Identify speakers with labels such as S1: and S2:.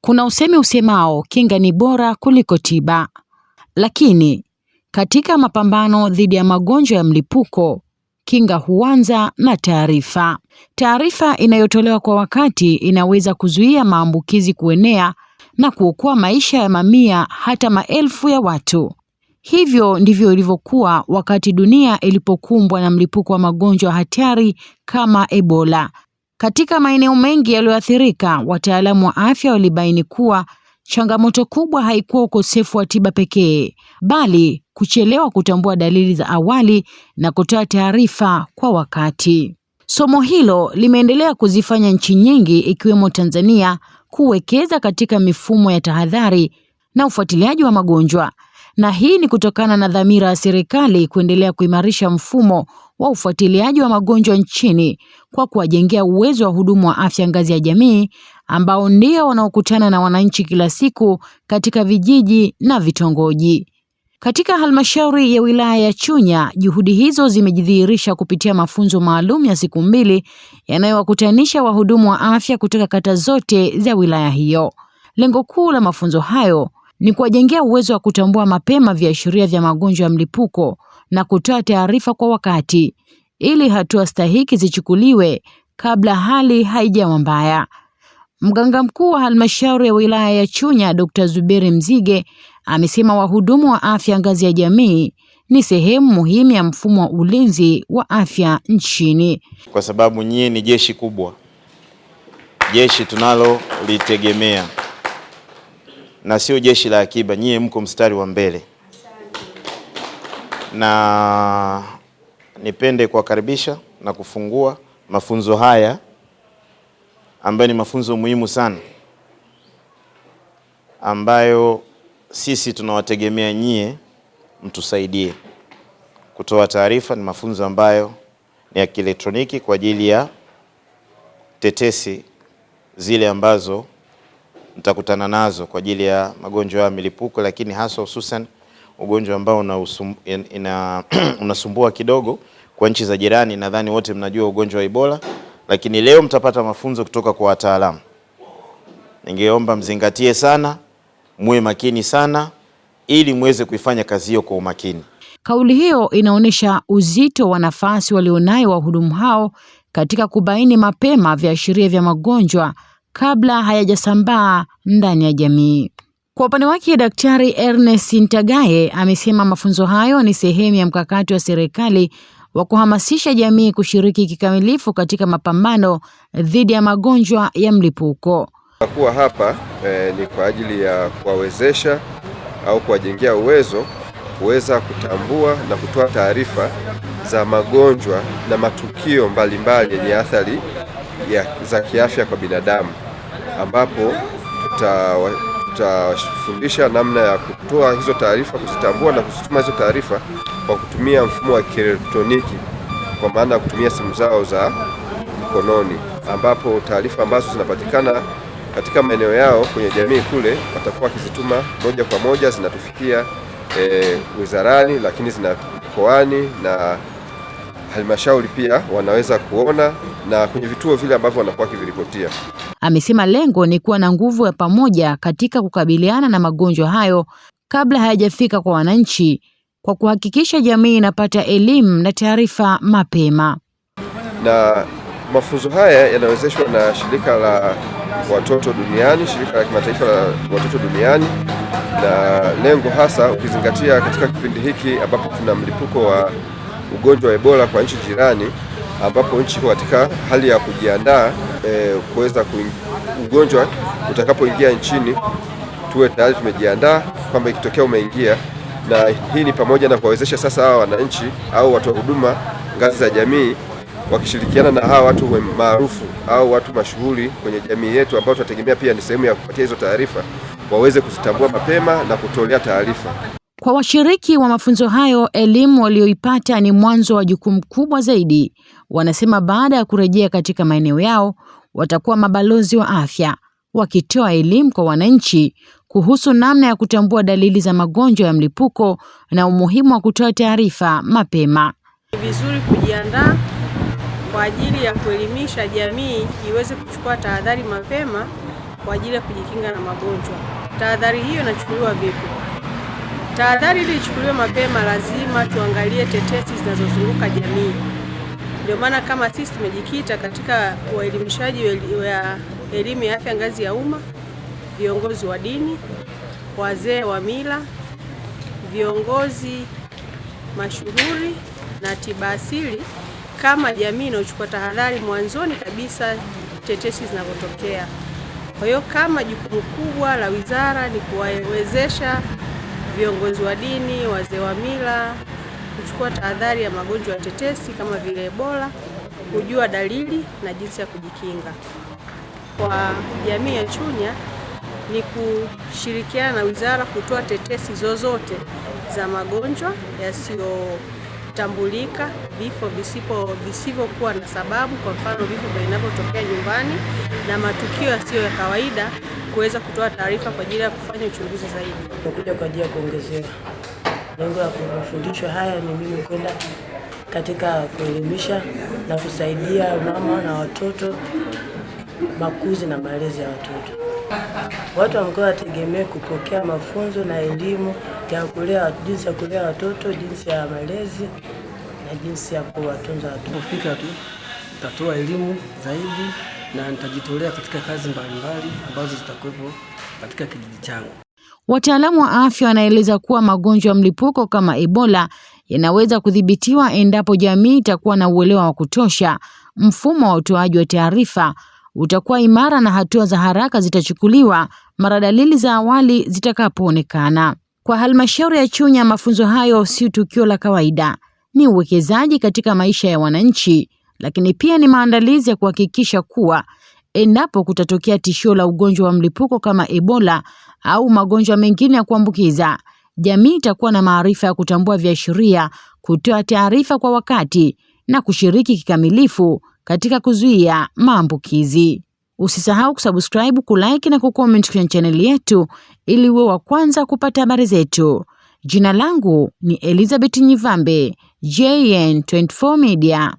S1: Kuna usemi usemao kinga ni bora kuliko tiba. Lakini katika mapambano dhidi ya magonjwa ya mlipuko, kinga huanza na taarifa. Taarifa inayotolewa kwa wakati inaweza kuzuia maambukizi kuenea na kuokoa maisha ya mamia hata maelfu ya watu. Hivyo ndivyo ilivyokuwa wakati dunia ilipokumbwa na mlipuko wa magonjwa hatari kama Ebola. Katika maeneo mengi yaliyoathirika, wataalamu wa afya walibaini kuwa changamoto kubwa haikuwa ukosefu wa tiba pekee, bali kuchelewa kutambua dalili za awali na kutoa taarifa kwa wakati. Somo hilo limeendelea kuzifanya nchi nyingi ikiwemo Tanzania kuwekeza katika mifumo ya tahadhari na ufuatiliaji wa magonjwa. Na hii ni kutokana na dhamira ya serikali kuendelea kuimarisha mfumo wa ufuatiliaji wa magonjwa nchini kwa kuwajengea uwezo wa wahudumu wa afya ngazi ya jamii ambao ndio wanaokutana na wananchi kila siku katika vijiji na vitongoji. Katika halmashauri ya wilaya ya Chunya, juhudi hizo zimejidhihirisha kupitia mafunzo maalum ya siku 2 yanayowakutanisha wahudumu wa afya kutoka kata zote za wilaya hiyo. Lengo kuu la mafunzo hayo ni kuwajengea uwezo wa kutambua mapema viashiria vya magonjwa ya mlipuko na kutoa taarifa kwa wakati ili hatua stahiki zichukuliwe kabla hali haijawa mbaya. Mganga mkuu wa halmashauri ya wilaya ya Chunya, Dr. Zuberi Mzige, amesema wahudumu wa afya ngazi ya jamii ni sehemu muhimu ya mfumo wa ulinzi wa afya nchini.
S2: Kwa sababu nyie ni jeshi kubwa, jeshi tunalolitegemea na sio jeshi la akiba. Nyie mko mstari wa mbele, na nipende kuwakaribisha na kufungua mafunzo haya ambayo ni mafunzo muhimu sana, ambayo sisi tunawategemea nyie mtusaidie kutoa taarifa. Ni mafunzo ambayo ni ya kielektroniki kwa ajili ya tetesi zile ambazo mtakutana nazo kwa ajili ya magonjwa ya milipuko, lakini hasa hususan ugonjwa ambao unasumbua kidogo kwa nchi za jirani. Nadhani wote mnajua ugonjwa wa Ebola, lakini leo mtapata mafunzo kutoka kwa wataalamu. Ningeomba mzingatie sana, muwe makini sana ili muweze kuifanya kazi hiyo kwa umakini.
S1: Kauli hiyo inaonyesha uzito wa nafasi walionayo wahudumu hao katika kubaini mapema viashiria vya magonjwa kabla hayajasambaa ndani ya jamii. Kwa upande wake, Daktari Ernest Ntagaye amesema mafunzo hayo ni sehemu ya mkakati wa serikali wa kuhamasisha jamii kushiriki kikamilifu katika mapambano dhidi ya magonjwa ya mlipuko.
S3: Kuwa hapa ni kwa ajili ya kuwawezesha au kuwajengea uwezo kuweza kutambua na kutoa taarifa za magonjwa na matukio mbalimbali yenye athari za kiafya kwa binadamu, ambapo tutafundisha namna ya kutoa hizo taarifa, kuzitambua na kuzituma hizo taarifa kwa kutumia mfumo wa kielektroniki, kwa maana ya kutumia simu zao za mkononi, ambapo taarifa ambazo zinapatikana katika maeneo yao kwenye jamii kule watakuwa wakizituma moja kwa moja, zinatufikia wizarani, lakini zina mkoani na halmashauri pia wanaweza kuona, na kwenye vituo vile ambavyo wanakuwa wakiviripotia.
S1: Amesema lengo ni kuwa na nguvu ya pamoja katika kukabiliana na magonjwa hayo kabla hayajafika kwa wananchi, kwa kuhakikisha jamii inapata elimu na taarifa mapema.
S3: Na mafunzo haya yanawezeshwa na shirika la watoto duniani, shirika la kimataifa la watoto duniani, na lengo hasa ukizingatia katika kipindi hiki ambapo tuna mlipuko wa ugonjwa wa Ebola kwa nchi jirani, ambapo nchi iko katika hali ya kujiandaa kuweza ugonjwa utakapoingia nchini tuwe tayari tumejiandaa kwamba ikitokea umeingia. Na hii ni pamoja na kuwawezesha sasa hawa wananchi au watu wa huduma ngazi za jamii wakishirikiana na hawa watu maarufu au watu mashuhuri kwenye jamii yetu ambao tunategemea pia ni sehemu ya kupatia hizo taarifa, waweze kuzitambua mapema na kutolea taarifa.
S1: Kwa washiriki wa mafunzo hayo, elimu walioipata ni mwanzo wa jukumu kubwa zaidi. Wanasema baada ya kurejea katika maeneo yao watakuwa mabalozi wa afya, wakitoa elimu kwa wananchi kuhusu namna ya kutambua dalili za magonjwa ya mlipuko na umuhimu wa kutoa taarifa mapema.
S4: Ni vizuri kujiandaa kwa ajili ya kuelimisha jamii iweze kuchukua tahadhari mapema kwa ajili ya kujikinga na magonjwa. Tahadhari hiyo inachukuliwa vipi? Tahadhari ili ichukuliwe mapema, lazima tuangalie tetesi zinazozunguka jamii. Ndio maana kama sisi tumejikita katika uelimishaji wa elimu ya afya ngazi ya umma, viongozi wa dini, wazee wa mila, viongozi mashuhuri na tiba asili, kama jamii inayochukua tahadhari mwanzoni kabisa tetesi zinapotokea. Kwa hiyo kama jukumu kubwa la wizara ni kuwawezesha viongozi wa dini, wazee wa mila kuchukua tahadhari ya magonjwa ya tetesi kama vile Ebola, kujua dalili na jinsi ya kujikinga. Kwa jamii ya Chunya ni kushirikiana na wizara kutoa tetesi zozote za magonjwa yasiyotambulika, vifo visivyokuwa na sababu, kwa mfano vifo vinavyotokea nyumbani na matukio yasiyo ya kawaida, kuweza kutoa taarifa kwa ajili ya kufanya uchunguzi zaidi.
S5: Nimekuja kwa ajili ya kuongezewa. Lengo la mafundisho haya ni mimi kwenda katika kuelimisha na kusaidia mama na watoto, makuzi na malezi ya watoto. Watu wa mkoa wategemee kupokea mafunzo na elimu ya kulea, jinsi ya kulea watoto, jinsi ya malezi na jinsi ya kuwatunza watoto.
S6: Kufika tu nitatoa elimu zaidi na nitajitolea katika kazi mbalimbali ambazo zitakuwepo katika kijiji changu.
S1: Wataalamu wa afya wanaeleza kuwa magonjwa ya mlipuko kama Ebola yanaweza kudhibitiwa endapo jamii itakuwa na uelewa wa kutosha, mfumo wa utoaji wa taarifa utakuwa imara na hatua za haraka zitachukuliwa mara dalili za awali zitakapoonekana. Kwa halmashauri ya Chunya, mafunzo hayo si tukio la kawaida, ni uwekezaji katika maisha ya wananchi, lakini pia ni maandalizi ya kuhakikisha kuwa endapo kutatokea tishio la ugonjwa wa mlipuko kama Ebola au magonjwa mengine ya kuambukiza, jamii itakuwa na maarifa ya kutambua viashiria, kutoa taarifa kwa wakati na kushiriki kikamilifu katika kuzuia maambukizi. Usisahau kusubscribe, kulike na kucomment kwenye chaneli yetu ili uwe wa kwanza kupata habari zetu. Jina langu ni Elizabeth Nyivambe, JN24 Media.